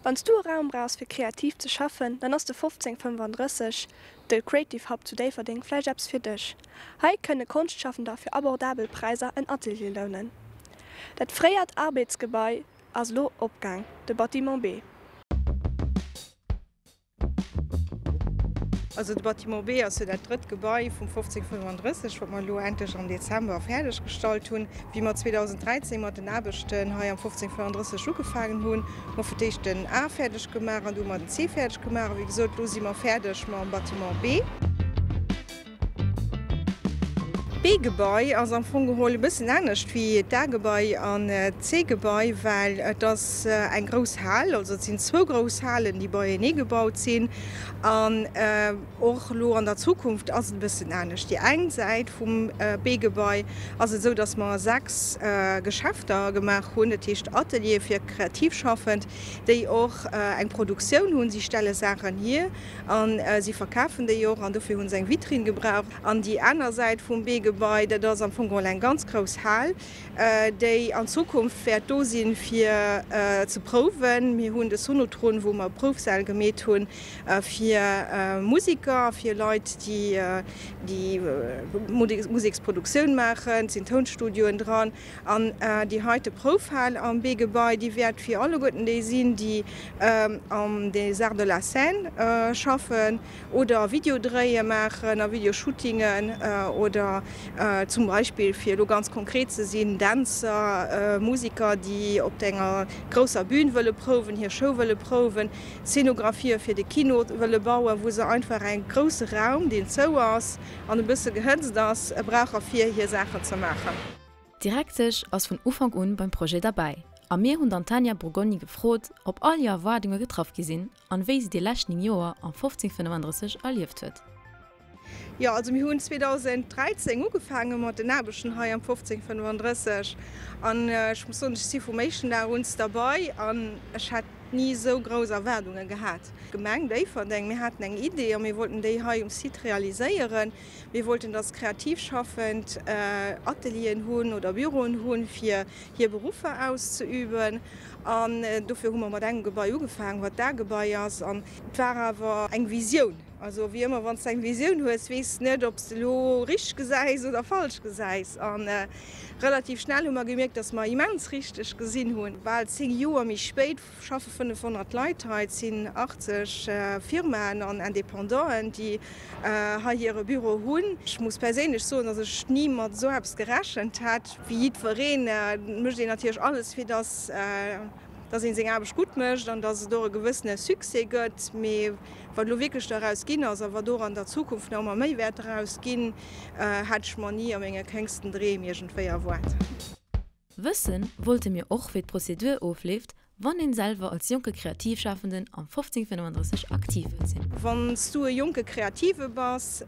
Wann s du e Raum brauchs fir kreativ ze schaffen, dann ass de 1535, de Creative Hub zu Déifferdeng vläicht eppes fir dech. Hei kënne Konschtschafender fir abordabel Präisser en Atelier lounen. Dat fréiert Arbedsgebai ass elo opgaang, de Bâtiment B. Also de Bâtiment B ass jo dat drëtt Gebai vum 1535, wat mer elo endlech am Dezember fäerdeg gestallt hunn. Wéi mer 2013 mat den Aarbechten hei am 1535 ugefaangen hunn, hu mer fir d'éischt den A fäerdeg gemaach an du hu mer den C fäerdeg gemaach. A wéi gesot, elo si mer fäerdeg mam Bâtiment B. D'B-Gebai ass am Fong geholl e bëssen anescht wéi d'A-Gebai an d'C-Gebai, well et ass eng grouss Hal, also et sinn zwou grouss Halen, déi beienee gebaut sinn. An och elo an der Zukunft ass et e bëssen anescht. Déi eng Säit vum B-Gebai ass et esou, datt mer 6 Geschäfter gemaach hunn, dat heescht Ateliere fir Kreativschaffend, déi och eng Produktioun hunn. Si stelle Saachen hier A si verkafen déi och an dofir hu se eng Vitrinn gebraucht. An déi aner Säit vum B-Gebai, dat ass am Fong geholl eng ganz grouss Hal, déi an Zukunft wäert do sinn, fir ze prouwen. Mir hunn de Sonotron, wou mer Proufsäll gemeet hunn fir Museker, fir Leit, déi déi Museksproduktioun maachen. Et sinn Tounstudioen dran. An déi heite Proufhal am B-Gebai, déi wäert fir alleguerten déi sinn, déi am des Arts de la scène schaffen oder Videodréie maachen a Videoshootingen oder zum Beispill, fir elo ganz konkret ze sinn, Dänzer, Musiker, déi op enger grousser Bühn wëlle prouwen, hir Show wëlle prouwen, Zeenographië fir de Kino wëlle bauen, wou se einfach e grousse Raum, deen zou ass an e bësse gehëtzt ass, brauche fir hir Saachen ze maachen. D'Direktesch ass vun Ufank un beim Projet derbäi a mir hunn d'Antania Borgogni gefrot, ob all hir Erwaardunge getraff gi sinn an wéi si déi lescht 9 Joer am 1535 erlieft huet. Jo, also mir hunn 2013 ugefaange mat den Aarbechten hei am 1535 an ech muss soen, ech si vum éischten Dag un derbei an ech hätt ni esou grouss Erwaardunge gehat. D'Gemeng Déifferdeng, mir haten eng Idee a mir wollten déi hei um Site realiséieren. Mir wollten, dass Kreativschaffend Atelieren hunn oder Büroen hunn, fir hir Beruffer auszeüben. An dofir hu mer mat engem Gebai ugefaangen, wat d'A-Gebai ass. An et war awer eng Visioun. Also wéi ëmmer, wann s de eng Visioun hues, weess de net, ob s de elo richteg gesäis oder falsch gesäis. A relativ schnell hu mer gemierkt, dass mer immens richteg gesinn hunn. Bal 10 Joer méi spéit schaffe 500 Leit hei. Et sinn 80 Firmaen an Independanten, déi hei hire Büro hunn. Ech muss perséinlech soen, datt ech ni mat esou eppes gerechent hätt. Wéi jiddweree mécht een natierlech alles, fir datt datt ee seng Aarbecht gutt mécht an datt et och e gewëssene Succès gëtt. Mee wat elo wierklech doraus ginn ass a wat och an der Zukunft nach ëmmer méi wäert doraus ginn, hätt ech mer ni a menge kéngsten Dreem iergendwéi erwaart. Wëssen wollte mir och wéi d'Prozedur ofleeft, wann een selwer als jonke Kreativschafenden am 1535 aktiv wëllt sinn. Wann s du e jonke Kreative bass,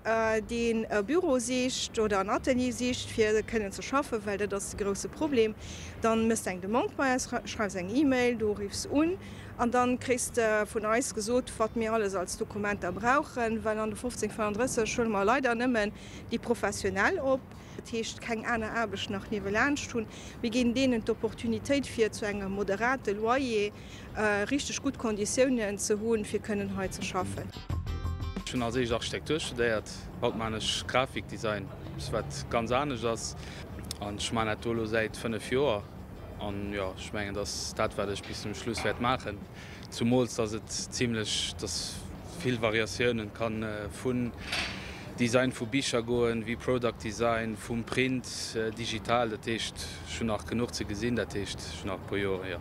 deen e Büro sicht oder en Atelier sicht fir kënnen ze schaffen, well dat ass de grousse Problem, dann méchs de eng Demande bei eis, schreifs eng E-Mail, du riffs un an dann kriss de vun eis gesot, wat mir alles als Dokumenter brauchen, well an de 1535 huele mer leider nëmmen déi Professionell op. Dat heescht keng aner Aarbecht nach niewelaanscht hunn. Mir ginn deenen d'Opportunitéit fir zu engem moderate Loyer richteg gutt Konditiounen ze hunn, fir kënnen hei ze schaffen. Ech hunn als éischt Architektur studéiert, haut maachen ech Grafikdesign, eppes wat ganz anescht ass an ech maachen dat do elo säit 5 Joer an jo, ech mengen dat ass dat wat ech bis zum Schluss wäert maachen. Zumools dass et zimlech, dass vill Variatiounen kann vun Design vu Bicher goen, wéi Product Design, vum Print, digital, dat heescht ech hunn nach genuch ze gesinn, dat heescht ech hunn nach e puer Joren, jo.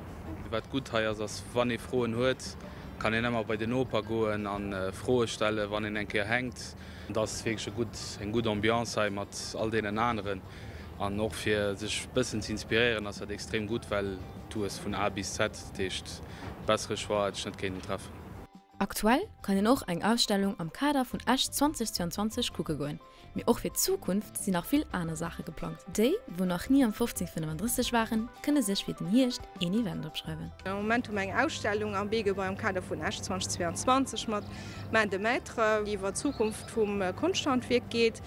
Wat gutt hei ass, ass wann ee Froen huet, kann een ëmmer bei den Noper goen a Froe stellen, wann een eng Kéier hänkt. Et ass wierklech e gutt, eng gutt Ambiance hei mat all deenen aneren an och fir sech bëssen ze inspiréieren ass dat extrem gutt, well du hues vun A bis Z, dat heescht bessere Choix hätt ech net kéinten treffen. Aktuell kann een och eng Ausstellung am Kader vun Esch 2022 kucke goen, mee och fir d'Zukunft sinn nach vill aner Saache geplangt. Déi, wou nach ni am 1535 waren, kënne sech fir den Hierscht een Event opschreiwen. Am Moment hu mer eng Ausstellung am B-Gebai am Kader vun Esch 2022 mat Main de Maître, déi iwwer d'Zukunft vum Konschthandwierk geet.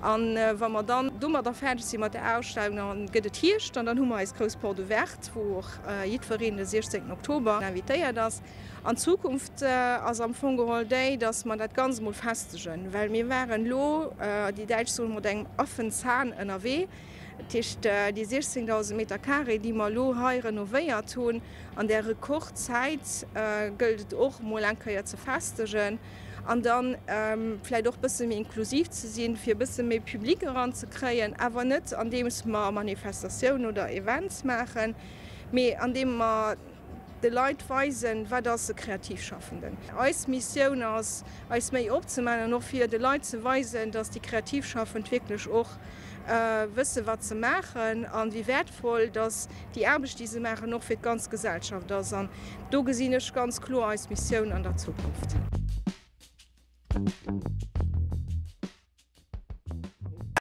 A wa mer dann domadder fäerdeg si mat der Ausstellung, da gëtt et Hierscht an dann hu mer eis grouss Porte ouverte, wou och jiddwereen de 16 Oktober invitéiert ass. An d'Zukunft ass am Fong geholl déi, datt mer dat Ganzt emol festegen, well mir waren elo, déi Däitsch soen, mat engem Affenzahn ënnerwee. Dat heescht, déi 16.000 Meter carré, déi mer elo hei renovéiert hunn an där Rekordzäit, gëllt et och emol eng Kéier ze festegen an da vläicht och e bësse méi inklusiv ze sinn, fir e bësse méi Public eranzekréien, awer net andeems mer Manifestatiounen oder Events maachen, mee andeem mer, de Leit weisen, wat ass e Kreativschaffenden. Eis Missioun ass, eis méi opzemaachen an och fir de Leit ze weisen, dass déi Kreativschaffend wierklech och wësse wat se maachen an wéi wäertvoll dass déi Aarbecht, déi se maachen, och fir d'ganz Gesellschaft ass. An do gesinn ech ganz kloer eis Missioun an der Zukunft.